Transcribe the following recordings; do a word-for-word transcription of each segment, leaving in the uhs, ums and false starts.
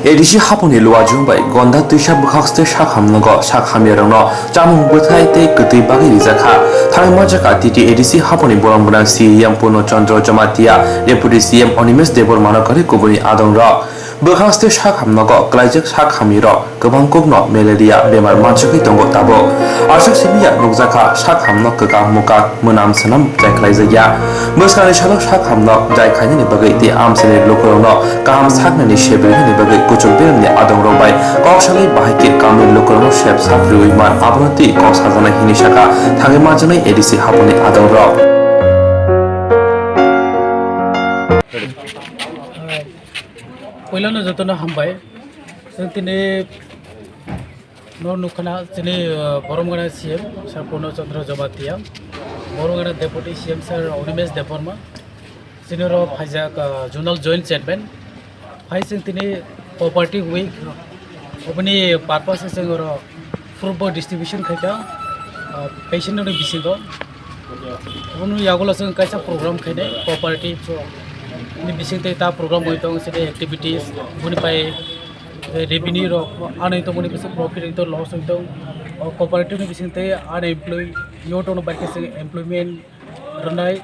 A D C haponi luajwng bai gonda twisa bwkhakste sak hamnogo sak hamyarokno chamung bwthai tei kwtwi bagwi rijak kha. Thangwi manjakha T T A D C haponi borok gwnang C E M Purno Chandra Jamatia, Deputy C E M Animesh Debbarmano kwrwi kubuni adongrok. Bwkhakste sak hamnogo kwlaijak sak hamyarok kwbang kokno malaria bemar manjagwi tongo tabuk. Aswk simi ya nukjakha sak hamno kwkak mukak mwnam swnam jai khlaijakya. Bwskangni salo sak hamno jai khainani bagwi tei amchaini lukurokno kaham saknani sebrilini bagwi kuchuk beremni adongrok bai kok salwi bahai khe kamni lukurokno sep sak rwui man abono tei kok sajaknai hinwi sakha thangwi manjaknai A D C haponi adongrok. Puilano jotono hambai. Chwng tini no nukha na chini, uh, boromgana C M Sir Purno Chandra Jamatia, boromgana Deputy C M Sir Animesh Debbarma, chini oro phaijak, uh, Zonal Joint Chairman. Phai chwng tini Cooperative Week, oboni purpose chwng oro fruit bo distribution khaikha, uh, patient rokni bisingo. Oboni yagulo chwng kaisa program khainai cooperative ni bisingtwi ta program oi tongo chini activities, oboni pai revenue rok anwi tongmani bising profit wngtong, loss wngtong. O cooperative ni bisingtwi unemployee youth rokno bai khe chwng employment rwnai.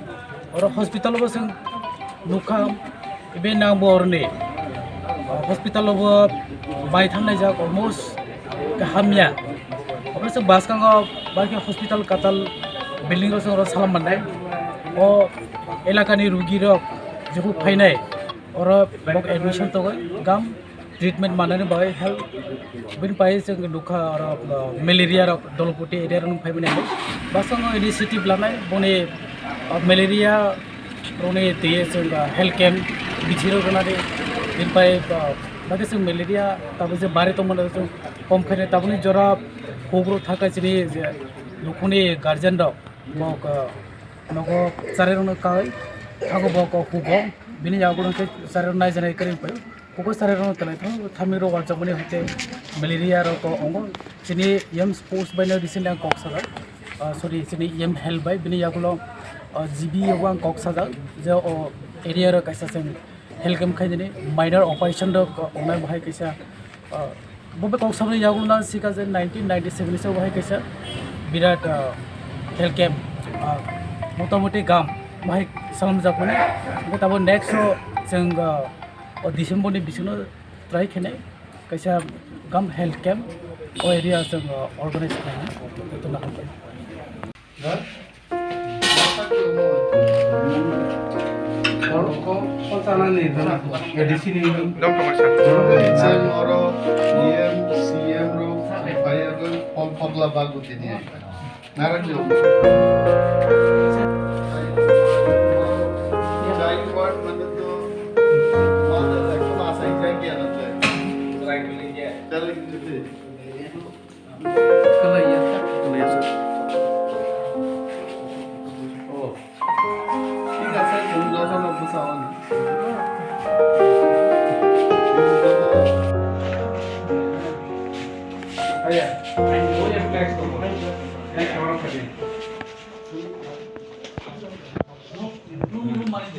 Oro hospital bo chwng nukha, ibe nang bo oroni hospital bo bai thangnai jak almost hamya. Obo se bwskango bai khe hospital katal building rok chwng oro salam mannai. O elakani rugi rok jephru phainai oro bok admission tongwi gam treatment manani bagwi help. Bini pai chwng nukha oro, uh, malaria rok Dolokoti area rok nung phaimani hinwi bwskango initiative lanai boni, uh, malaria rokni twiwi chwng, uh, health camp bithi rok rwnani. Bini pai, uh, bagwi chwng malaria tabuk je bari tongmani chwng kom khainai tabukni jora huk rok thangkha chini je nukhungni guardian rok bok, uh, nogo charai rokno kaui thango bok hugo bini yago rok khe charai rok naijaknai kwrwi pai. Kukwsari rokno twlai thangwi thamwi rok waljakmani hwnkhe malaria rok tongo. Chini A I M S post bai no recently ang kok sajak, ah, sorry, chini A I M health bai bini yagulo, ah, G B o ang kok sajak je o area rok kaisa chwng health camp khainani minor operation rok wngnai bahai kaisa, ah, bo bai kok saboni yagulo nang sika je nineteen ninety seven se bahai kaisa birat, ah, health camp, ah, motamoti gam bahai salamjakmani. Hwnkhe tabuk next o chwng, ah, o December ni bisingo try khenai kaisa gam health camp o area chwng, uh, organize khlaina jotono hambai. Chwng oro E M, C M rok, fire rok, pol pogla bagwi tini. Narang yo. Chai word mane to mother ekdom asai jai gaya na chai. Try to live, yeah. Try to live.